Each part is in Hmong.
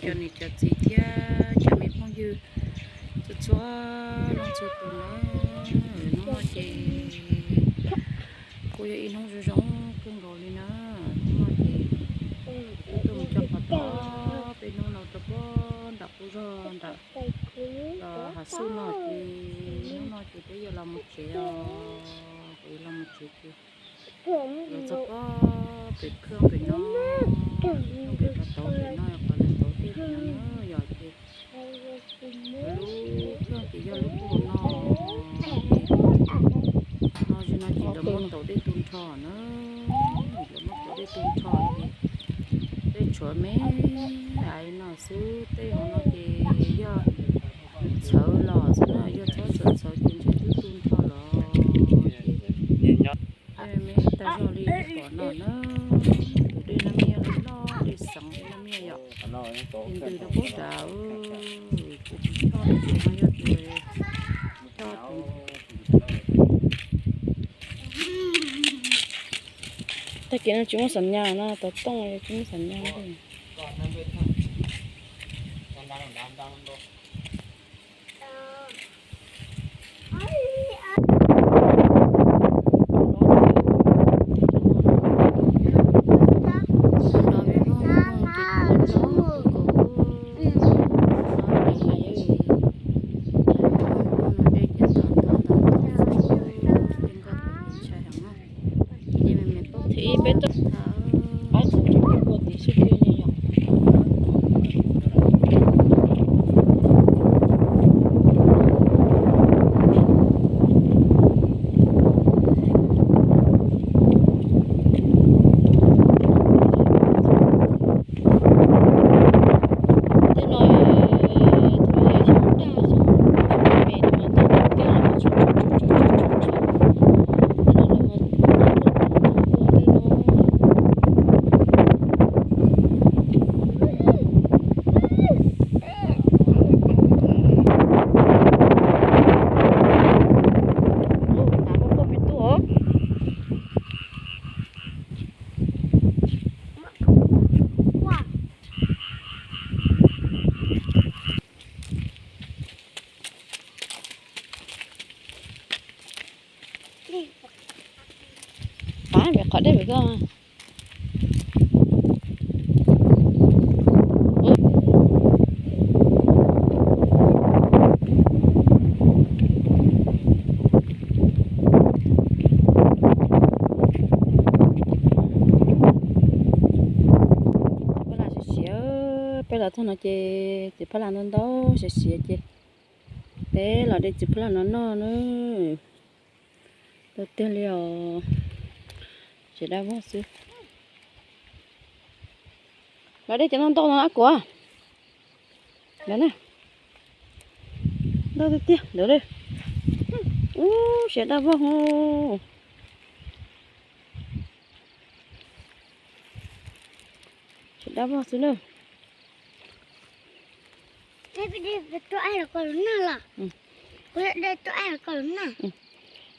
Cov niam cov txiv thiab cov me phooj ywg txhua txhua leej txhua tus na, hnub no ces kuj yog ib hnub zoo zoo kawg nkaus li na. Hnub no ces wb tuaj mus coj qhov thov peb hnub no rau puag nram qub zog nram hav xub no ces hnub no ces peb yuav los mus tsev os, peb yuav los mus tsev ces los txog puag pem khw pem no, pem rau tauv pem no, qhov lawv tauv dej pem no na yom ces lub khw ces yog lub khw no, no zim no ces lawv muab tauv dej tu nrho na, lawv muab tauv dej tu nrho ces tej tshuav me ais no xwb, tej hauv no ces yog txhawv los xwb na, yog txhob txhawv txhawv ces ntshe twb tu nrho los ces me tag zog li pom no na. Tus dej no mas yog loj dej xeev dej no mas yom, ces ntws rau puag nrad, ces tus choj no ces no yog tus choj tus Tag kis no tsis muaj xam nyas no, tau tooj tsis muaj xam nyas li. Thiab peb txoj qab txog rau pem tim sib plig li yom. Tej no thaum yog xyoo daj xyoo me no mas tau tiag los mas tshua tshua tshua tshua tshua tshua. Tej no los mas tau tuaj tej no. Tav koj koj pib tuaj os. Pab, qhov dej pem koj. Phab las siav siav, peb los txog no ces txiv phab las ntau ntau siav siav ces peb los de txiv phab las no noj na. Tau tiag li os, siav dab vog xwb. Los de cov ntau ntau no Ab Kuam. Ntau tiag tiag ntawd li. Ub, siav dab vog. Siav dab vog xwb na.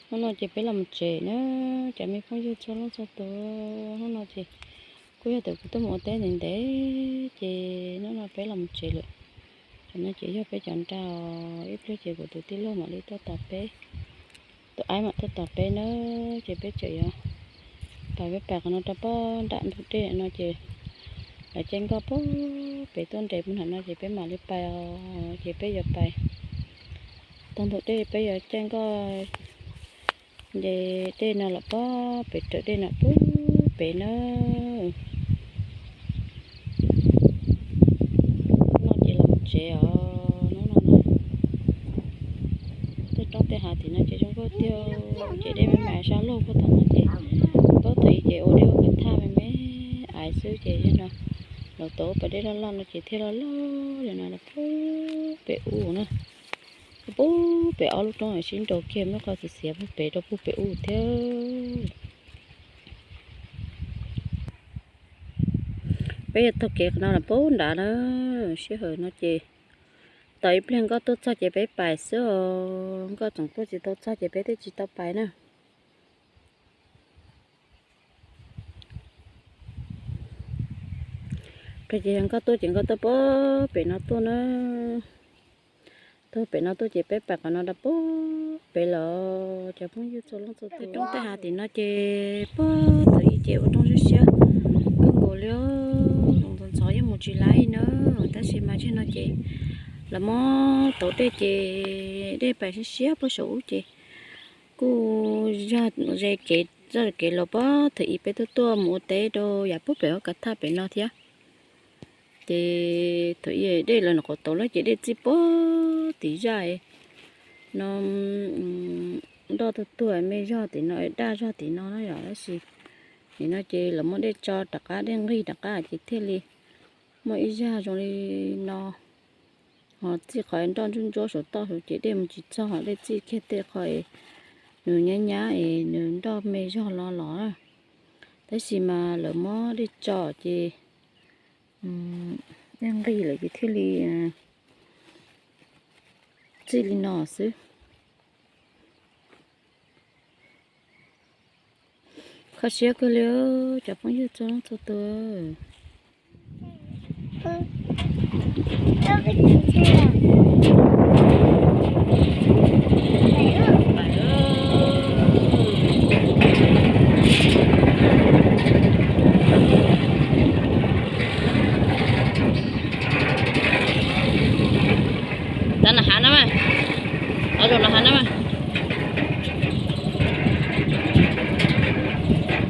Hnub no ces peb los mus tsev na, cov me phooj ywg txhua leej txhua tus. Hnub no ces kuj yog tias kuv tuaj mus ua teb ntev ntev ces hnub no peb los mus tsev lawm. Cov no ces yog peb cov nra, ib pliag ces kuv tus tij laug mam li tuaj tos peb, tus aib mam tuaj tos peb na. Ces peb tseem yuav pais, peb pais qhov no rau puag nram ntug dej no ces lawv caij nkoj puag pem tuaj nres puag nram no ces peb mam li pais os. Ces peb yuav pais tag ntug dej, peb yuav caij nkoj nce dej no los puag pem raws dej no puag pem na. No ces los tsev os, hnub no na. Tej roob tej hav tim no ces zoo nkauj tiag, ces dej me me sab laug puag tom no ces, paub thaum ub ces ua dej ua kav thaj me me ais xwb ces yog no lawv tau pas dej loj loj no ces thiaj loj loj li no los puag pem ub na. Puag pem ob lub roob sib nraus kiag muaj qhov xiav xiav puag pem rau puag pem ub thiab. Peb yuav taug kev qhov no los puag nrad na. Sij hawm no ces tos ib pliag nkoj tuaj txog ces peb pais xwb os. Nkoj tseem tuaj tsis tau txog ces peb thiaj tsis tau pais na. Ces nkoj tuaj ces nkoj tuaj puag pem no tuaj na. Tuaj pem no tuaj ces peb pais qhov no rau puag pem los cov phooj ywg txhua leej txhua tus. Tej roob tej hav tim no ces puag thaum ub ces ua roob siab siab kawg nkaus li, ntxhov ntxhov yeej mus tsis laib na. Tab sis mas zaum no ces lawv muab tauv dej ces dej pais siab siab puag saum ub ces kuj yog ze kev txoj kev los puag thaum ub peb tuaj tuaj mus ua teb rau yav puag pem ub kav thaj pem no thiab. Ces thaum ub dej los nyuam qhuav tauv lawm ces dej txij puag tim zaj no, nroj tuag tuag me zog tim no, daj zog tim no na yom. Tab sis nim no ces lawv muab dej tso rov qab, dej nqig rov qab ces thiaj li muaj ib zaj zoo li no. Ho txij qhov nroj ntsuab ntsuab saum toj saud ces dej mus tsis txog, dej txij kiag tej qhov es nws nyab nyab es nws nroj me zog los los na. Tab sis mas lawv muab dej tso ces dej nqig lawm ces thiaj li txij li no xwb. Kho siab kawg li cov phooj ywg txhua leej txhua tus. Tab no hav na mas, tab no hav na mas.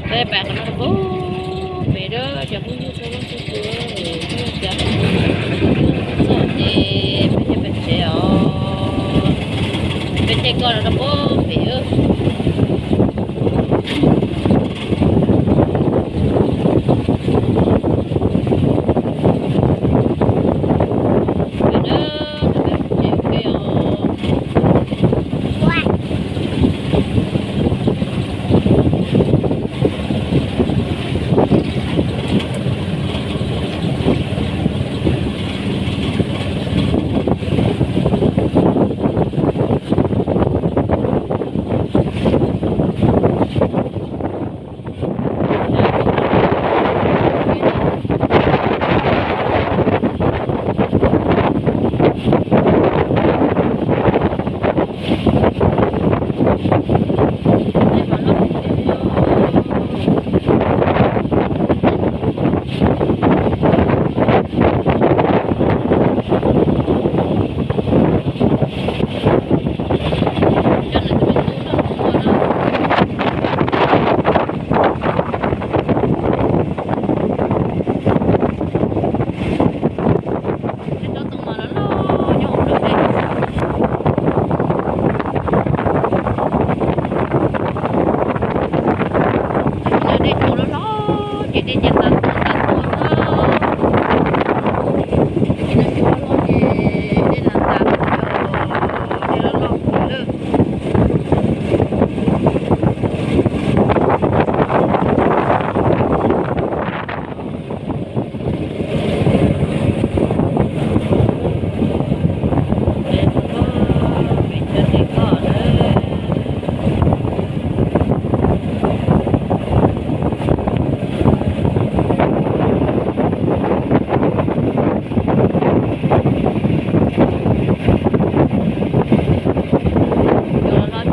Peb pais qhov no rau puag pem, cov phooj ywg txhua leej txhua tus, txog ces peb thiaj pem tsev os. Peb caij koj rau puag pem. Dej tsua loj loj ces dej cia tas tuaj tas tuaj xwb. Dej tsua loj loj ces dej tas tas tuaj ces dej loj loj lawm.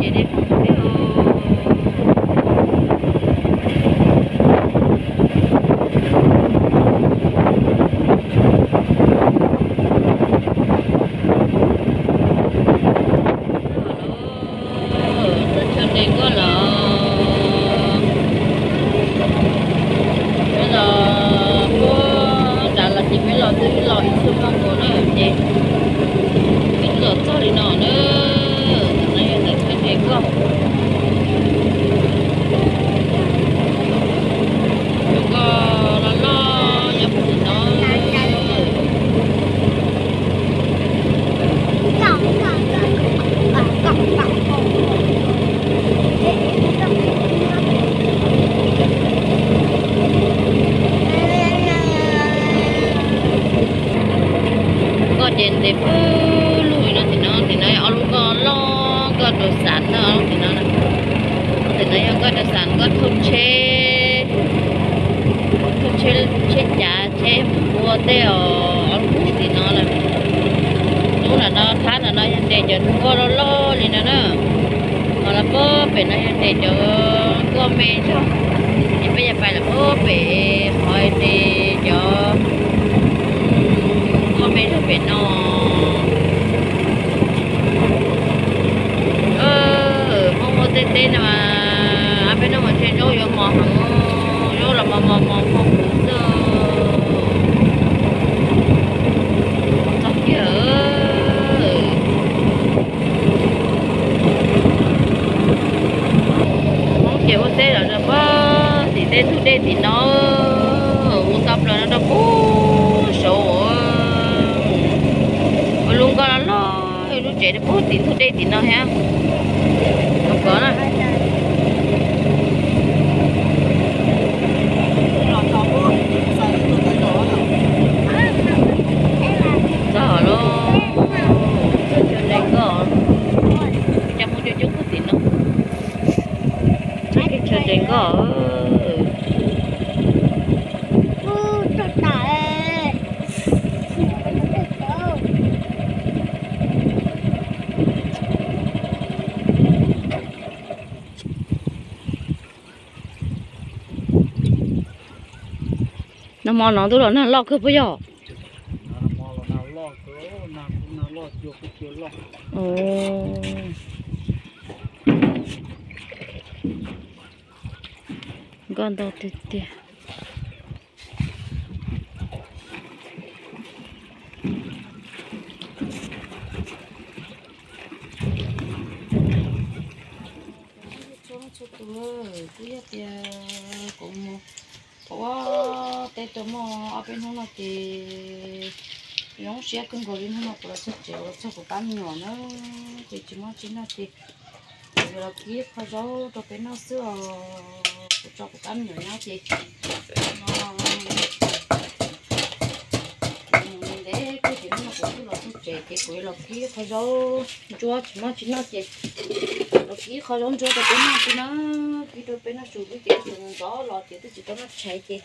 Txawm tshuav tes koj los, peb los puag nrad los ces peb los twb los ib xuab moos nkaus na ces peb twb los txog li no na. Tam no yog txawm tshuav tes koj, tus koj los loj nyob puag tim no. Tej os, ob lub tim no lawm. Lub nram no, thab nram no yog nres cov nkoj loj loj li no na. Ho los puag pem no yog nres cov nkoj me zog. Ces peb yuav pais lawm puag pem qhov nres cov nkoj me zog pem no. Hmoob ua tej teb no mas, peb no mas ntshe zaub yuav mos heev, zaub los mos mos mos mos kuv xwb. Txog kiag. Hmoob ces ua teb los rau puag tim tej ntug dej tim no, ua tau plaws no rau puag saud. Ua lub nkoj loj loj, lub tsev rau puag tim ntug dej tim no thiab. Los kov na. Txog lawm, chaw nres nkoj, coj Hmoob coob coob puag tim no. Chaw nres nkoj. Nag hmo no ntuj los nag loj kawg puas yog? Nkoj ntau tiag tiag. Txhua leej txhua tus, twb yog tias kuv mus ua teb tau muaj ob peb hnub no ces zoo siab kawg nkaus li. Hnub no kuv los txog tsev, los txog kuv pab me nyuam na, ces tsis muaj tsis noj ces kuv yuav los kib qho zaub rau peb noj xwb os. Kuv tso kuv pab me nyuam nyob ces no ntev kawg ces hnub no kuv twb los txog tsev ces kuv yuav los kib qho zaub ntsuab tsis muaj tsis noj ces los kib qho zaub ntsuab rau peb noj xwb na. Kib rau peb noj su lub ces ib tug ntxov los ces twb tsis tau noj tshais ces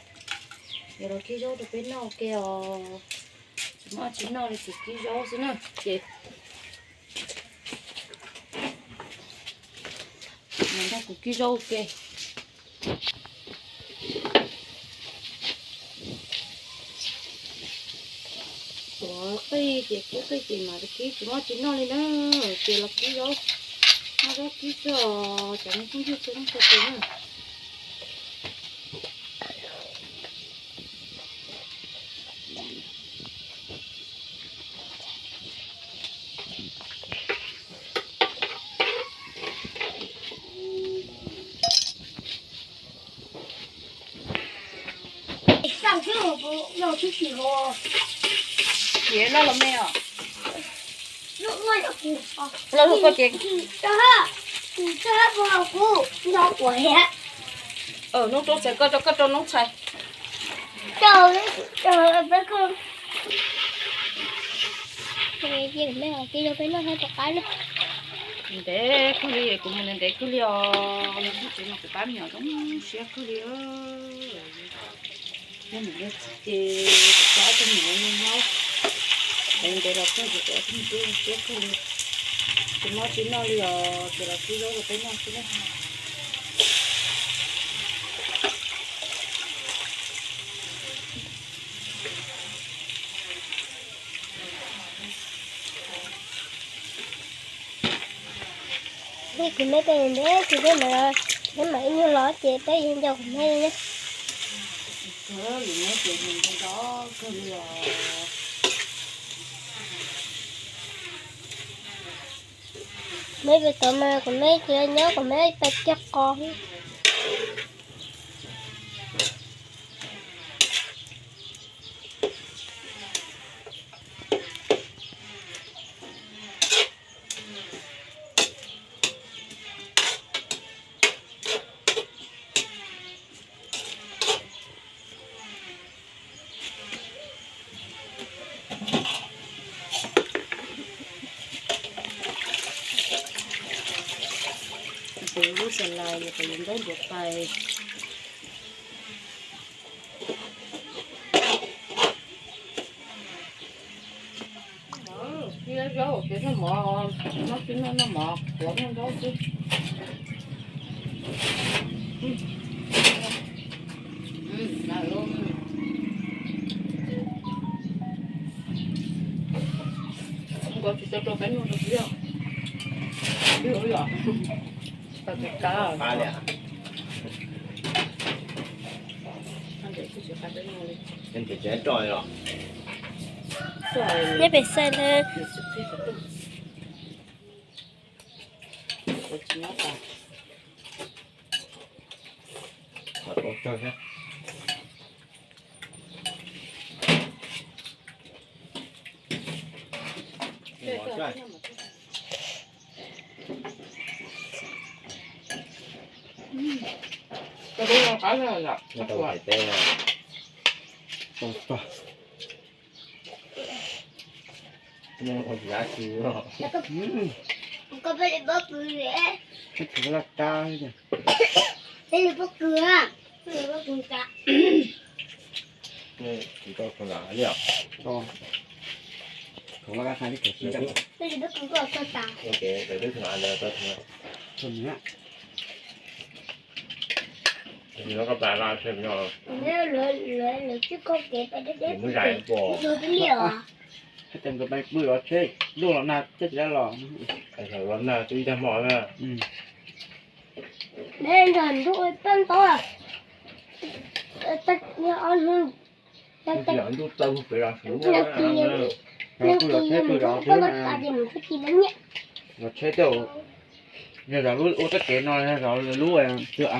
yuav los kib zaub rau peb noj ke os. Tsis muaj tsis noj li ces kib zaub xwb na ces nrog kuv kib zaub ke. Tuav qij ces kib qij ces mam li kib tsis muaj tsis noj li na. Ces los kib zaub, muaj zaub kib xwb os cov me phooj ywg txhua leej txhua tus na. Ces loj los me os. Loj loj koj ces. Noob rau txhais koj, rau koj rau noob txhais. Ntev kawg li, kuv mus ntev kawg li os. Tsev no kuv pab me nyuam zoo siab kawg li. Yog mus ces kuv ob tug me nyuam nyob ntev ntev los txog ces kuv ob tug me tub zoo siab kawg li. Tsis muaj tsis noj li os, ces los kib zaub rau peb noj xwb na. Kuv me peb ntev tsis peb mam, peb mam ib nyuag los ces peb yuav nco kuv me li na. Me peb tod mas kuv me tsis nyob, kuv me peb cog qos. Kuv lub xas lais yuav tau yuav ntaub ntuav pais. Mov, noj tib noj noj mov kuav noj ntaub xwb. Nkaus tsis tau rau peb noj rau xwb os. Peb ua yom. Tau tsis tau. Neb pem xaij na. Ces nkawd pw los tsheb luaj los nag twb ib tag hmo na. Neb nrog ntuj ua toj ntaub, ob hnub ntuj tawg pem los sub, nag kis ntuj tawg tas ces mus txog kis lawv nyiam. Los tsheb tej, yog zov lub ua txoj kev no, yog zov lub twg,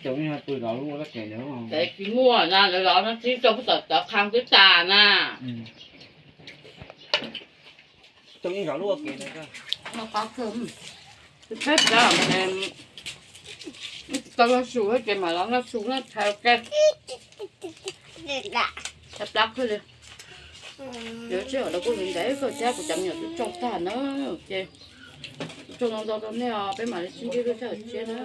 ces pw zov lub ua txoj kev ntawd. Tsis muaj na, lawv zov no tsis tau pub tom cov qhov twb tas na. Tau yeej zov lub ua kev ntawd. Peb cov tsis tau noj su ces mam los noj su noj tshais ua ke. Tshais plab kawg li. Yuav sij hawm rau kuj li ntev kawg thiab, kuv cov me nyuam twb tsoo tag na. Ces tsoo ntau ntau rau nej os, peb mam li sib ntsib lub sij hawm tshiab na.